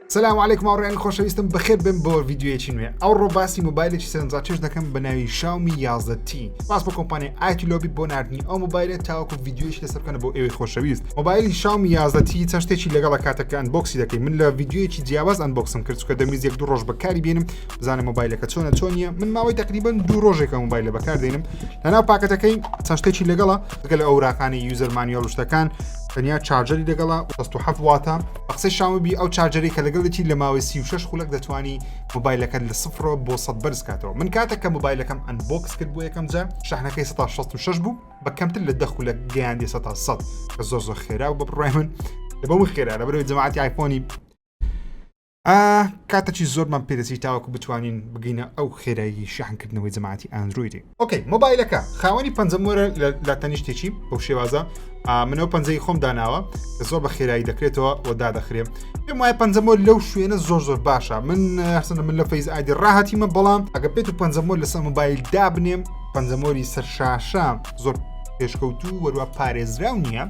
سلام علیکم هاوڕێیانی خۆشەویستم بەخێر بێن بۆ ڤیدیۆیەکی نوێ ئەوڕۆ باسی مۆبایلێکی سەرنجڕاکێش دەکەم بە ناوی شاومی 11 T سپاس بۆ کۆمپانیای ئایتی لۆبی بۆ ناردنی ئەو مۆبایلە تاوەکو ڤیدیۆیەکی لەسەر بکەنە بۆ ئێوەی خۆشەویست مۆبایلی شاومی 11 T چەند شتێکی لەگەڵە کاتێک کە unbox ی دەکەی من لە ڤیدیۆیەکی جیاواز unbox م کرد چونکە دەمویست یەک دوو ڕۆژ بەکاری بێنم بزانم مۆبایلەکە چۆنە چۆن نییە من ماوەی تقریبا دوو ڕۆژێکە مۆبایلە بەکاردێنم لەناو پاکەتەکەی چەند شتێکی لەگەڵە لەگەڵ ئەوراقانی user manual و شتەکان تەنیا charger ی لەگەڵە 67 واتە بە قسەی شاومی ئەو charger ی کە لەگەڵێتی لە ماوەی 36 خولەک دەتوانی مۆبایلەکەت لە سفرەوە بۆ 100 بەرز کاتەوە من کاتێک کە مۆبایلەکەم unbox کرد بۆ یەکەم جار شەحنەکەی 166 بوو بە کەمتر لە دە خولەک گەیاندی 100 کە زۆر زۆر خێرا و بە بڕای من لە بەم خێرا لە بەرەوەی جەماعەتی ئایفۆنی کاتەکی زۆرمان پێدەچی تاوەکو بتوانین بگەینە ئەو خێرایی شەحنکردنەوەی جەماعەتی ئەندرویدی okay مۆبایلەکە خاوەنی پەنجەمۆرە لە تەنیشتێکی بەو شێوازە منەوە پەنجەی خۆم داناوە کە زۆر بە خێرایی دەکرێتەوە و دادەخرێ پێم وایە پەنجەمۆر لەو شوێنە زۆر زۆر باشە من هەرسەنە من لە Face ID ڕاهاتیمە بەڵام ئەگە بێت و پەنجەمۆر لەسەر مۆبایل دابنێم پەنجەمۆری سەر شاشە زۆر پێشکەوتوو وەروە پارێزراو نییە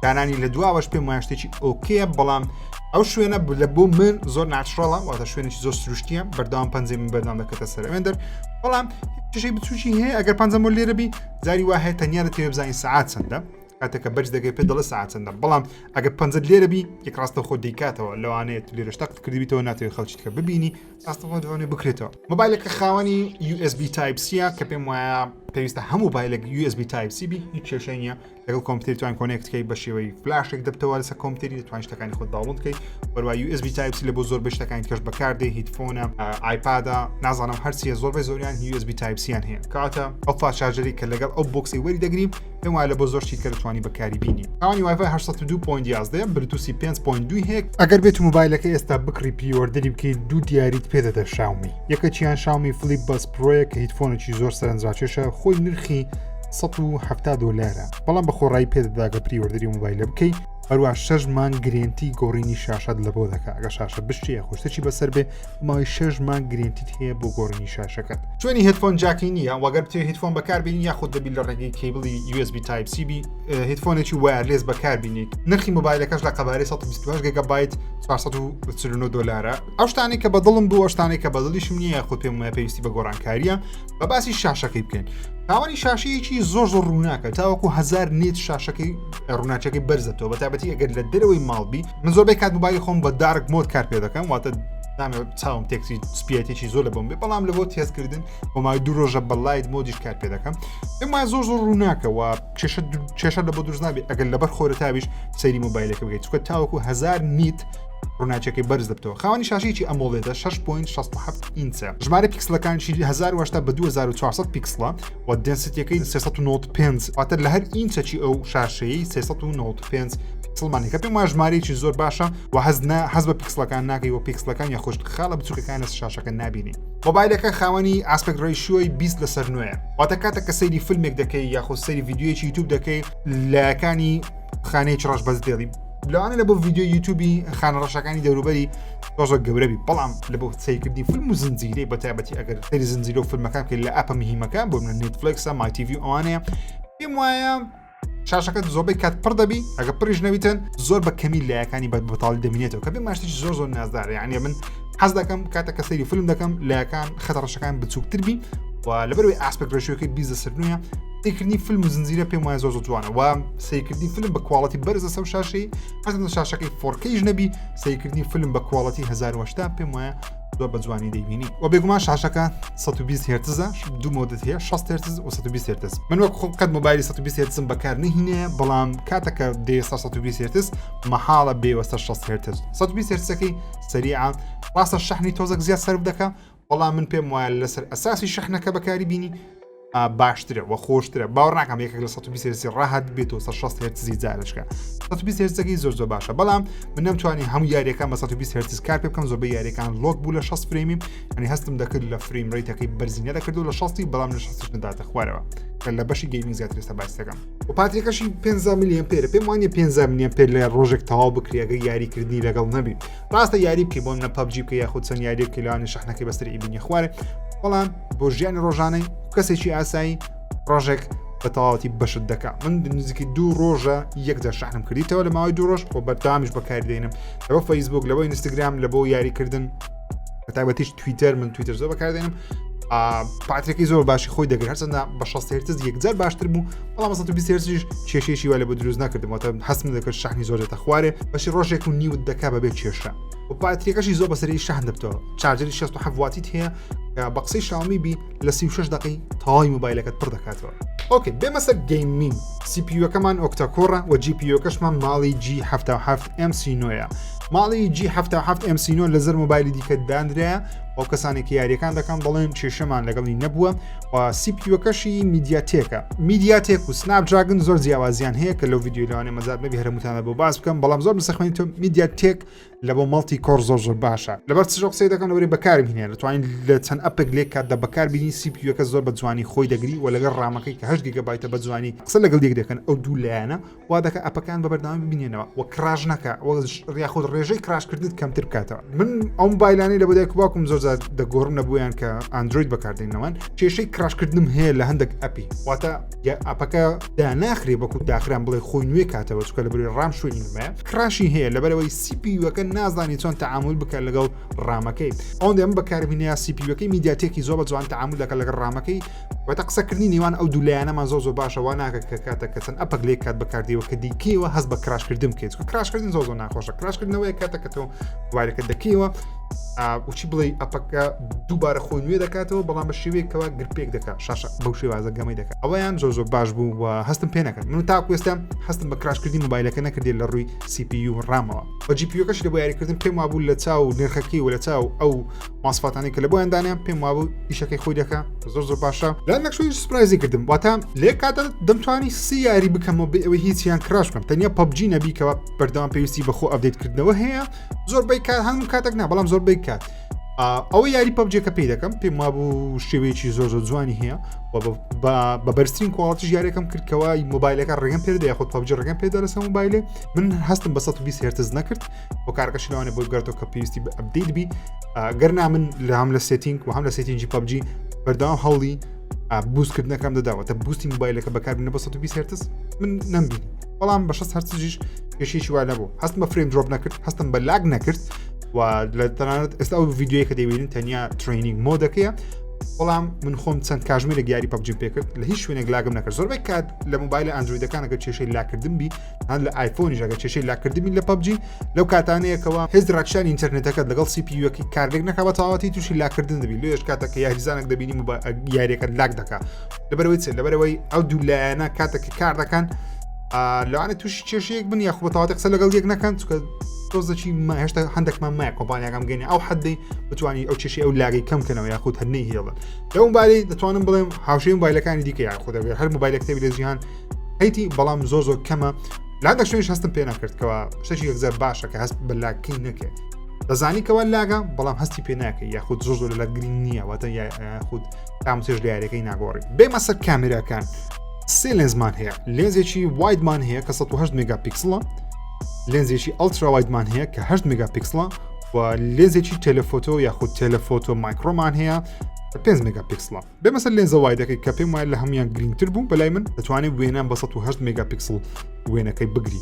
دانانی لە دواوەش پێم وایە شتێکی okay ە بەڵام ئەو شوێنە لە بۆ من زۆر natural ە واتە شوێنێکی زۆر سروشتیە بەردەوام پەنجەی من بەردەوام دەکەتە سەر ئەوێندەر بەڵام کێشەی بچوکی هەیە ئەگەر پەنجەمۆر لێرە بی جاری وا هەیە تەنیا دەتەوێت بزانین سەعات چەندە کاتێکە بەرز دەگەی پێ دەڵێ سەعات چەندە بەڵام ئەگەر پەنجەت لێرە بی یەک ڕاستە خۆ دەیکاتەوە لەوانەیە لێرە شتەقت کردبیتەوە ناتەوێت خەڵکی تکە ببینی ڕاستەخۆ دەوانێت بکرێتەوە مۆبایلەکە خاوەنی USB Type C کە پێم وایە پێویستە هەموو مۆبایلێک USB Type C بی هیچ کێشەی نییە لەگەڵ کۆمپیوتەری توان connect کەی بە شێوەی فلاشێک دەبتەوە لەسەر کۆمپیوتەری دەتوانین شتەکانی خۆت download کەی بەروە USB Type C لە بۆ زۆر بە شتەکانی کەش بەکاردێ headphone ە iPad ە نازانم هەرچیە زۆربەی زۆریان USB Type C یان هەیە کاتە ئەو fast charger ی کە لەگەڵ ئەو box ی وەری دەگریم پێم وایە لە بۆ زۆر شتی کە دەتوانی بەکاری بینی خاوەنی وایفای 802.11 بلوتوسی 5.2 هەیە ئەگەر بێت مۆبایلەکە ئێستا بکڕی pre-order ی بکەیت دوو دیاریت پێدەدە شاومی یەکەچیان شاومی Flip Buds Pro یە کە headphone ێکی زۆر سەرنجڕاکێشە خۆی نرخی 170 دۆلارە بەڵام بە خۆڕایی پێدەدا گە pre-order ی مۆبایلە بکەی هەروە شەش مانگ guarantee گۆڕینی شاشەت لە بۆ دەکە ئەگە شاشە بشتێ یاخۆ شتێکی بەسەر بێ ماوەی شەش مانگ guarantee ت هەیە بۆ گۆڕینی شاشەکەت شوێنی headphone jack ی نییە وەگەر بتێ headphone بەکاربیێنی یاخود دەبی لە ڕێگەی cable ی USB Type C بی headphone ێکی wireless بەکاربینیت نرخی مۆبایلەکەش لە قەبارەی 128 گیگابایت 449 دلارە ئەو شتانەی کە بەدڵم بوو ئەو شتانەی کە بەدڵیشم نییە یاخود پێم وایە پێویستی بە گۆڕانکاریە بە باسی شاشەکەی بکەین خاوەنی شاشەیەکی زۆر زۆر ڕووناکە تاوەکو هزار nit شاشەکەی ڕووناچەکەی بەرزەتەوە بە تایبەتی ئەگەر لە دەرەوەی ماڵ بی من زۆربەی کات موبایلی خۆم بە dark mode کار پێ دەکەم واتە نامەوێت چاوم تێکسی سپیەتێکی زۆر لە بۆم بێ بەڵام لە بۆ تێستکردن بۆ ماوەی دوو ڕۆژە بە light mode یش کار پێ دەکەم پێم وایە زۆر زۆر ڕووناکەوە کێشە کێشە لە بۆ دروست نابێت ئەگەر لەبەر خۆرەتاویش سەیری مۆبایلەکە بکەیت چونکە تاوەکو هزار nit ڕووناکیەکەی بەرز دەبتەوە خاوەنی شاشەیەکی AMOLED ە 6.67 ئینچە ژمارە پیکسلەکانشی 1080 بە 2400 پیکسلە و density ەکەی 395 واتە لە هەر ئینچەکی ئەو شاشەیە 395 پیکسڵمانەکە پێم وایە ژمارەیەکی زۆر باشە و هەز نە هەز بە پیکسلەکان ناکەی و پیکسلەکان یاخۆشت خاڵە بچووکەکان لە شاشەکە نابینی مۆبایلەکە خاوەنی aspect ratio ی 20 لەسەر نوێ واتە کاتێک کە سەیری فیلمێک دەکەی یاخود سەیری ڤیدیۆیەکی یوتیوب دەکەی لایەکانی خانەیەکی ڕەش بەس دێڵی لەوانە لە بۆ ڤیدیۆ یوتیوبی خانە ڕەشەکانی دەوروبەری زۆر گەورەبی بەڵام لە بۆ سەیرکردنی فیلم و زنجیرەی بە تایبەتی ئەگەر سەیری زنجیرە و فیلمەکان بکەیت لە ئەپە مهمەکان بۆ منە نێتفلێکسە My TV ئەوانەیە پێم وایە شاشەکە زۆربەی کات پڕ دەبی ئەگە پڕیش نەبیتن زۆر بە کەمی لایەکانی بە بەتاڵی دەمینێتەوە کە پێم شتێکی زۆر زۆر نازدارە یعنی من حەز دەکەم کاتە کە سەیری فیلم دەکەم لایەکان خەتە ڕەشەکان بچووکتر بی و لەبەرەوەی aspect ratio کەی 20 لەسەر نوێ سەیرکردنی فیلم و زنجیرە پێم وایە زۆر زۆر جوانە و سەیرکردنی فیلم بە quality بەرزە سەو شاشەی هەرچەندە شاشەکەی 4K یش نەبی سەیرکردنی فیلم بە quality 1080 پێم وایە زۆر بە جوانی دەیبینی و بێگومان شاشەکە 120 هێرتزە دوو mode ت هەیە 60 هێرتز و 120 هێرتز من وەک خۆم قەت مۆبایلی 120 هێرتزم بەکار نهینەیە بەڵام کاتەکە دێ 120 هێرتز مەحاڵە بێوەستە 60 هێرتز 120 هێرتزەکەی سەریعە ڕاستە شەحنی تۆزەک زیاد سەرف دەکا بەڵام من پێم وایە لەسەر ئەساسی شەحنەکە بەکاری بینی باشترە و خۆشترە باوەڕ ناکەم یەکێک لە 120 هێرتزی ڕاهات بێتەوە 160 هێرتزی جارشکە 120 هێرتزەکەی زۆر زۆر باشە بەڵام من نەمتوانی هەموو یاریەکان بە 120 هێرتز کار پێ بکەم زۆربەی یاریەکان lock بوو لە 60 frame ی یعنی هەستم دەکرد لە frame rate ەکەی بەرزی نەدەکرد و لە 60 بەڵام لە 60 نەداتە خوارەوە کە لە بەشی gaming زیاتر ئێستا باس دەکەم و پاتریەکەشی 5 milliampere پێم وانە 5 milliampere لە ڕۆژێک تەواو بکرێ ئەگەر یاریکردنی لەگەڵ نەبی ڕاستە یاری بکەی بۆ منە PUBG بکە یاخود چەند یاریەک بکەی لەوانەیە شەحنەکەی بەسەر ئیبینی خوارێ بەڵام بۆ ژیانی ڕۆژانەی کەسێکی ئاسایی ڕۆژێک. بە تەواوەتی بەشت دەکا من نزیکی دوو ڕۆژە یەکجار شەحنم کردیتەوە لە ماوەی دوو ڕۆژ و بەردەوامیش بەکاری دێنم لەبۆ فەیسبوک لەبۆ ئینستاگرام لە بۆ یاریکردن بە تایبەتیش تویتەر من تویتەر زۆر بەکاردێنم پاترەکەی زۆر باشی خۆی دەگرێت هەرچەندە بە 60 هێرتز یەکجار باشتر بوو بەڵام 120 هێرتزیش کێشەیەکی وا لە بۆ دروست نەکردم واتە هەستم دەکرد شەحنی زۆر دێتە خوارێ بەشی ڕۆژێک و نیوت دەکا بەبێ کێشە و پاتریەکەشی زۆر بەسەری شەحن دەبتەوە charger ی 67 واتیت هەیە بە قسەی شاومی بی لە 36 دقی تەواوی مۆبایلەکەت پڕ دەکاتەوە. okay بێمە سەر gaming CPU ەکەمان octa-core ە و GPU ەکەشمان Mali G77 MC9 ە. Mali G77 MC9 لە زۆر مۆبایلی دیکە دانرایە ئەو کەسانێک یاریەکان دەکەن دەڵێن کێشەمان لەگەڵی نەبووە و CPU ەکەشی MediaTek ە. MediaTek و Snapdragon زۆر جیاوازیان هەیە کە لەو ڤیدیۆی لەوانەیە مەزار نەبی هەرموتانە بۆ باس بکەم بەڵام زۆر مسەخوێنی تۆ MediaTek لە بۆ multi-core زۆر زۆر باشە لەبەر چ قسەی دەکەم لەبەری بەکارم هینێ دەتوانین لە چەند app ێک لێک کاتدا بەکار بینی CPU ەکە زۆر بە جوانی خۆی دەگری و لەگەڵ RAM ەکەی کە 8 گیگابایتە بە جوانی قسە لەگەڵ یەک دەکەن ئەو دوو لایەنە وا دەکە app ەکان بە بەردەوامی ببینێنەوە و crash نەکە و یاخود ڕێژەی crash کردنت کەمتر بکاتەوە من ئەو مۆبایلانەی لە بۆ دایک و باوکم زۆر جار دەگۆڕم نەبوویان کە ئەندرۆید بەکاردێنەوەن کێشەی crash کردنم هەیە لە هەندێک app ی واتە یا app ەکە داناخرێ وەکو داخران بڵێ خۆی نوێ کاتەوە چکە لە بری RAM شوێنی نمایە crash ی هەیە لەبەرەوەی CPU ەکە نازانی چۆن تەعامول بکە لەگەڵ RAM ەکەی ئەوەندە ئەم بەکاربینە CPU ەکەی MediaTek ی زۆر بە جوان تەعامول دەکات لەگەڵ RAM ەکەی واتە قسەکردنی نێوان ئەو دوو لایەنەمان زۆر زۆر باشە وا ناکە کە کاتە کە چەند app ەک لێ کات بەکاردیەوە کە دیکەیەوە هەست بە crash کردن بکەیت چونکە crash کردن زۆر زۆر ناخۆشە crash کردنەوەی کاتە کە تۆ مۆبایلەکە دەکەیەوە وچی بڵێ app ەکە دووبارە خۆی نوێ دەکاتەوە بەڵام بە شێوەیەکەوە گرپێک دەکات شاشە بەو شێوازە گەمەی دەکات ئەوەیان زۆر زۆر باش بوو و هەستم پێ نەکرد من تاکو ئێستا هەستم بە crash کردنی مۆبایلەکە نەکردی لە ڕووی CPU و RAM ەوە و GPU ەکەش لە بۆ یاریکردن پێم وابوو لە چاو نرخەکەی و لە چاو ئەو ماسفاتانی کە لە بۆیان دانیان پێم وابوو ئیشەکەی خۆی دەکا زۆر زۆر باشە لە نەخشەی surprise ی کردم واتە لێ کاتە دەمتوانی سی یاری بکەمەوە بێ ئەوەی هیچیان crash بکەم تەنیا PUBG نەبیکەوە بەردەوام پێویستی بە خۆ update کردنەوە هەیە زۆربەی کات هەموو کاتێک نا بەڵام زۆربەی کات ئەوە یاری PUBG ەکە پێی دەکەم پێم وابوو شێوەیەکی زۆر زۆر جوانی هەیە بە بەرزترین quality ش یاریەکەم کردکەوە مۆبایلەکە ڕێگەم پێدا یاخود PUBG ڕێگەم پێدا لەسەر مۆبایلێ من هەستم بە 120 هێرتز نەکرد و کارەکەشی لەوانێ بۆی بگەڕێتەوە کە پێویستی بە update بی گەرنا من لە هەم لە setting و هەم لە setting ی PUBG بەردەوام هەوڵی boost کردنەکەم دەداوە تا boost ی مۆبایلەکە بەکاربینە بە 120 هێرتز من نەمبینی بەڵام بە 60 هەرتزیش کێشەیەکی وا نەبوو هەستم بە frame drop نەکرد هەستم بە lag نەکرد و لە تەنانەت ئێستا ئەو ڤیدیۆیە کە دەیبینن تەنیا training mode ەکەیە بەڵام من خۆم چەند کاژمێرێک یاری PUBG م پێکرد لە هیچ شوێنێک lag م نەکرد زۆربەی کات لە مۆبایلە ئەندرۆیدەکان ئەگەر کێشەی lag کردن بی هەن لە ئایفۆنیش ئەگەر کێشەی lag کردنی لە PUBG لەو کاتانەیەکەوە هێز ڕاکشانی ئینتەرنێتەکەت لەگەڵ CPU ەکەی کارلێک نەکا بە تەواوەتی تووشی lag کردن دەبی لێش کاتە کە یاریزانێک دەبینی یاریەکە lag دەکا لەبەرەوەی چ لەبەرەوەی ئەو دوو لایەنە کاتێک کە کار دەکەن لەوانە تووشی کێشەیەک بن یاخود بە تەواوەتی قسە لەگەڵ یەک نەکەن چونکە تۆزەکی ما هێشتا هەندێکمان مایە کۆمپانیاکان بگەینە ئەو حدەی بتوانانی ئەو کێشەی ئەو lag ەی کەم کەنەوە یاخود هەر نەیهێڵن لەو مۆبایلی دەتوانم بڵێم هاوشێوەی مۆبایلەکانی دیکە یاخود ئەگەر هەر مۆبایلێک تێبی لە جیهان هەیتی بەڵام زۆر زۆر کەمە لە هەندێک شوێنیش هەستم پێ نەکرد کەوا شتێکی یەکجار باشە کە هەست بە lag ی نەکرد دەزانی کەوا lag ە بەڵام هەستی پێ ناکەی یاخود زۆر زۆر لە گرنگ نییە واتە یاخود تام چێژ لە یاریەکەی ناگۆڕی بێمە سەر کامێراکان سێ لێنزمان هەیە لێنزێکی wide مان هەیە کە 108 مێگا پیکسڵە لێنزێکی ultra wide مان هەیە کە 8 مێگا پیکسڵە و لێنزێکی telephoto یاخود telephoto macro مان هەیە 5 مێگا پیکسڵە بێمە سەر لێنزە wide ەکەی کە پێم وایە لە هەمویان گرنگتر بوو بەلای من دەتوانێت وێنە بە 108 مێگا پیکسڵ وێنەکەی بگری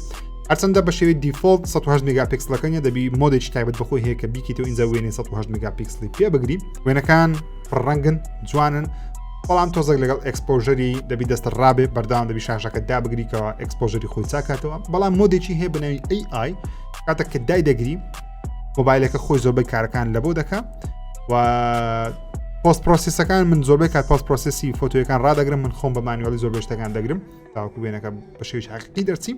هەرچەندە بە شێوەی default 108 مێگا پیکسڵەکە نیە دەبی mode ێکی تایبەت بەخۆی هەیە کە بیکەیتەوە ئینجا وێنەی 108 مێگا پیکسڵی پێ بگری وێنەکان ڕەنگن جوانن بەڵام تۆزێک لەگەڵ exposure ی دەبی دەستە ڕابێ بەردەوام دەبی شاشەکە دابگریکەوە exposure ی خۆی چاکاتەوە بەڵام mode ێکی هەیە بەناوی AI کاتێک کە دای دەگری مۆبایلەکە خۆی زۆربەی کارەکان لەبۆ دەکا و post process ەکان من زۆربەی کات post process ی photo یەکان ڕادەگرم من خۆم بە manual ی زۆر شتەکان دەگرم تاوەکو وێنەکە بە شێوەی حقیقی دەرچی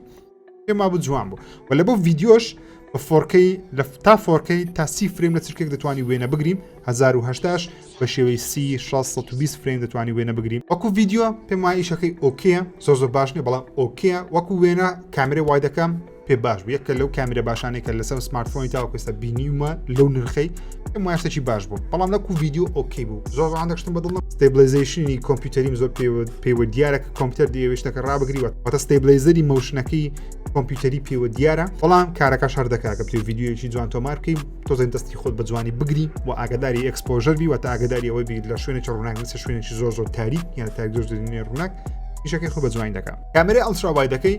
پێم وابوو جوان بوو و لە بۆ ڤیدیۆش بە 4K لە تا 4K تا سی frame لە چرکێک دەتوانی وێنە بگریم 1080 بە شێوەی سی 620 frame دەتوانی وێنە بگریم وەکو ڤیدیۆ پێم وایە ئیشەکەی okay ە زۆر زۆر باش نیە بەڵام okay ە وەکو وێنە کامێرەی wide ەکەم پێ باش بوو یەکە لەو کامێرە باشانەی کە لەسەر smartphone ی تاوەکو ئێستا بینیومە لەو نرخەی پێم وایە شتێکی باش بوو بەڵام لەکو ڤیدیۆ okay بوو زۆر هەندێک شتم بەدڵ stabilization ی کۆمپیوتەریم زۆر پێوە دیارە کە کۆمپیوتەر دەیەوێت شتەکە ڕابگری واتە stabilizer ی motion ەکەی کۆمپیوتەری پێوە دیارە بەڵام کارەکەش هەر دەکات کە بتەوێت ڤیدیۆیەکی جوان تۆمار بکەی تۆزێن دەستی خۆت بە جوانی بگری و ئاگاداری exposure بی واتە ئاگاداری ئەوەی بی لە شوێنێکی ڕووناک مثل شوێنێکی زۆر زۆر تاریک یان تاریک زۆر زۆر ڕووناک. ئیشەکەی خۆ بە جوانی دەکا. کامێرەی ultra wide ەکەی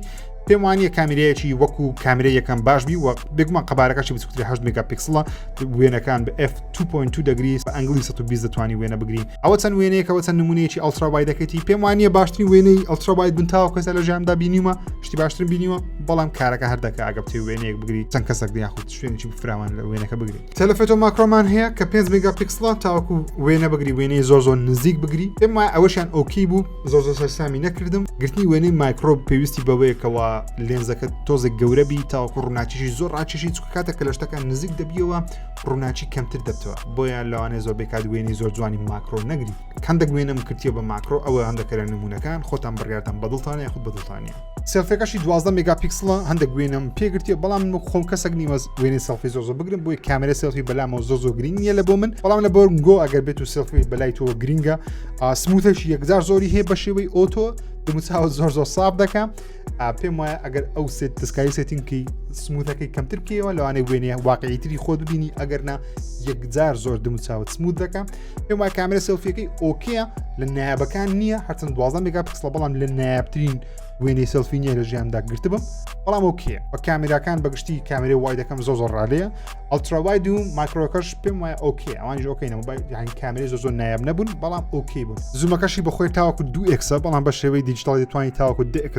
پێم وانییە کامیرەیەکی وەکو کامیرەی یەکەم باش بی و بێگومان قەبارەکەشی بچووکتری 8 مێگا پیکسڵە وێنەکان بە f2.2 دەگری بە angle ی 120 دەتوانی وێنە بگری ئەوە چەند وێنەیەکەوە چەند نمونەیەکی ultra wide ەکەتی پێم وانییە باشترین وێنەی ultra wide بن تاوەکو ئێستا لە ژیاندا بینیومە شتی باشترم بینیوە بەڵام کارەکە هەر دەکا ئەگە بتەوێ وێنەیەک بگری چەند کەسێک یاخود شوێنێکی فراوان لە وێنەکە بگری telephoto macro مان هەیە کە 5 مێگا پیکسڵە تاوەکو وێنە بگری وێنەی زۆر زۆر نزیک بگری پێم وایە ئەوەشیان okay بوو زۆر زۆر سەرسامی نەکردم گرتنی وێنەی macro پێویستی بەوەیە کەوا لێنزەکە تۆزێک گەورە بی تاوەکو ڕووناکیشی زۆر ڕاکێشی چونکە کاتێک کە لە شتەکان نزیک دەبیەوە ڕووناکی کەمتر دەبتەوە بۆیە لەوانەیە زۆر بێکات وێنەی زۆر جوانی macro نەگری هەندێک وێنەم کردیە بە macro ئەوە هەندێک لە نمونەکان خۆتان بڕیارتان بەدڵتانە یاخود بەدڵتانە سێلفەکەشی 12 مێگا پیکسڵە هەندێک وێنەم پێگرتیە بەڵام من خۆم کەسێک نیمە وێنەی سێلفی زۆر زۆر بگرم بۆی کامێرە سێلفی بەلامەوە زۆر زۆر گرنگ نییە لە بۆ من بەڵام لە بۆرگۆ ئەگەر بێت و سێلفی بەلای تۆ گرنگە smooth ەشی یەکجار زۆری هەیە بە شێوەی auto دموچاوە زۆر زۆر ساف دەکە پێم وایە ئەگەر ئەو set دەستکاری setting ی smooth ەکەی کەمتر بکەیەوە لەوانەیە وێنەیە واقعیتری خۆت ببینی ئەگەر نا یەکجار زۆر دموچاوت smooth دەکە پێم وایە کامێرە سێلفیەکەی okay ە لە نایابەکان نییە هەرچەند 12 مێگا پیکسڵە بەڵام لە نایابترین وێنەی سێلفی نییە لە ژیاندا گرتبم بەڵام okay ە بە کامێراکان بەگشتی کامێرەی wide ەکەم زۆر زۆر ڕالەیە ultra wide و macro کەش پێم وایە okay ئەوانیش okay نەبوو یان کامێرەی زۆر زۆر نایاب نەبوون بەڵام okay بوون zoom ەکەشی بەخۆی تاوەکو دوو x ە بەڵام بە شێوەی دیجیتاڵی دەتوانانی تاوەکو دە x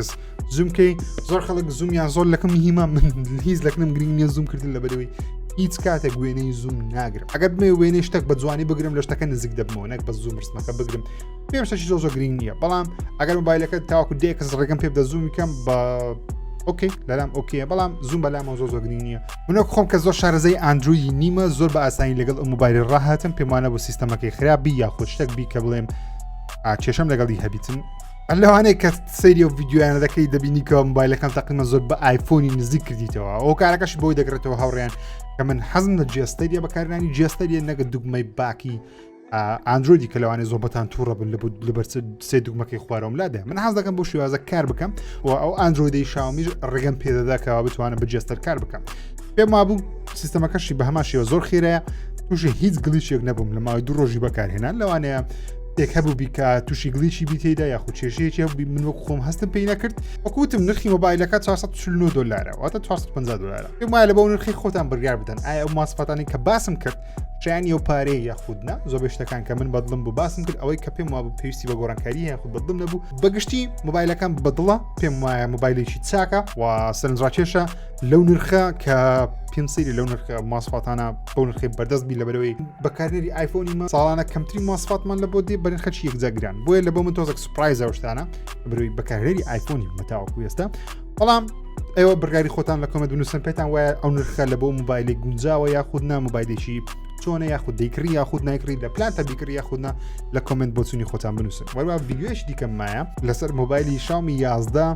zoom کەی زۆر خەڵک zoom یان زۆر لەکەم هیما من هیچ لەکنم گرنگ نییە zoom کردن لە بەرەوەی هیچ کاتێک وێنەی zoom ناگرم ئەگەر بمێ وێنەی شتێک بە جوانی بگرم لە شتەکە نزیک دەبمەوە نەک بە zoom ڕستمەکە بگرم پێم شتێکی زۆر زۆر گرنگ نییە بەڵام ئەگەر مۆبایلەکە تاوەکو دە x ڕێگەم پێ بدە zoom ی کەم بە okay لەلام okay ە بەڵام zoom بەلامەوە زۆر زۆر گرنگ نییە من وەک خۆم کە زۆر شارەزای ئەندرۆیدی نیمە زۆر بە ئاسانی لەگەڵ ئەم مۆبایلی ڕاهاتم پێم وانە بۆ سیستەمەکەی خراپ بی یاخود شتێک بی کە بڵێم کێشەم لەگەڵی هەبیتن لەوانەیە کە سەیری ئەو ڤیدیۆیانە دەکەی دەبینی کە مۆبایلەکان تقریبا زۆر بە ئایفۆنی نزیک کردیتەوە ئەو کارەکەش بۆی دەگرێتەوە هاوڕیان کە من حەزم لە gesture یە بەکارنانی gesture یە نەگە دوگمەی back ی ئەندرۆیدی کە لەوانەیە زۆربەتان تووڕە بن لە لەبەر سێ دوگمەکەی خوارەوەم لادێ من حەز دەکەم بۆ شێوازە کار بکەم و ئەو ئەندرۆیدەی شاومیش ڕێگەم پێدەدا کەوا بتوانم بە gesture کار بکەم پێم وابوو سیستەمەکەشی بە هەمان شێوە زۆر خێرایە تووشی هیچ glitch ێک نەبووم لە ماوەی دوو ڕۆژی بەکارهێنان لەوانەیە تێک هەبوو بیکە تووشی glitch ی بیتێدا یاخود کێشەیەکی هەبوو من وەک خۆم هەستم پێی نەکرد وەکوتم نرخی مۆبایلەکە 449 دلارە واتە 450 دلارە پێم وایە لە بەو نرخی خۆتان بڕیار بدەن ئایا ئەو ماسفاتانی کە باسم کرد شایانی ئەو پارەیە یاخود نا زۆربەی شتەکان کە من بەدڵم بوو باسم کرد ئەوەی کە پێم وابوو پێویستی بە گۆڕانکاری یاخود بەدڵم نەبوو بەگشتی مۆبایلەکەم بەدڵە پێم وایە مۆبایلێکی چاکە و سەرنجڕاکێشە لەو نرخە کە پێم سەیری لەو نرخە ماسفاتانە بەو نرخی بەردەست بی لەبەرەوەی بەکارنەری ئایفۆنی مە ساڵانە کەمترین ماسفاتمان لە بۆ دێ بە نرخەکی یەکجار گران بۆیە لە بۆ من تۆزێک surprise ە ئەو شتانە لەبەرەوەی بەکارهێنەری ئایفۆنی مەتاوەکو ئێستا بەڵام ئێوە بڕیاری خۆتان لە comment بنووسن پێتان وایە ئەو نرخە لە بۆ مۆبایلێک گونجاوە یاخود نا مۆبایلێکی چۆنە یاخود دەیکڕی یاخود نایکڕی لە پلانتە بیکڕی یاخود نا لە comment بۆچوونی خۆتان بنووسن وەروە ڤیدیۆش دیکەم مایە لەسەر مۆبایلی شاومی 11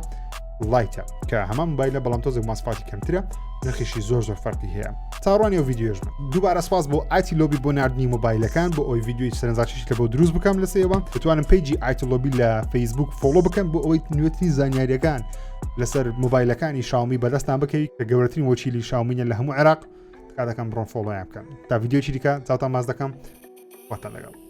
Lite ە کە هەمان مۆبایلە بەڵام تۆزێک ماسفاتی کەمترە نرخیشی زۆر زۆر فەرقی هەیە چاوەڕوانی ئەو ڤیدیۆش بن دووبارە سپاس بۆ ئایتی لۆبی بۆ ناردنی مۆبایلەکان بۆ ئەوی ڤیدیۆی سەرنجڕاکێشی لە بۆ دروست بکەم لەسەرەوە دەتوانم page ی ئایتی لۆبی لە فەیسبوک follow بکەم بۆ ئەوەی نوێترین زانیاریەکان لەسەر مۆبایلەکانی شاومی بەدەستان بکەوی کە گەورەترین وەکیلی شاومینە لە هەموو عێراق تکا دەکەم بڕۆن follow یان بکەن تا ڤیدیۆی دیکە چاوتان ماچ دەکەم واتان لەگەڵ.